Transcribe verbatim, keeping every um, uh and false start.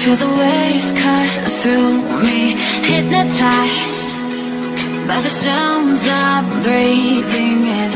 Feel the waves cut through me, hypnotized by the sounds I'm breathing in.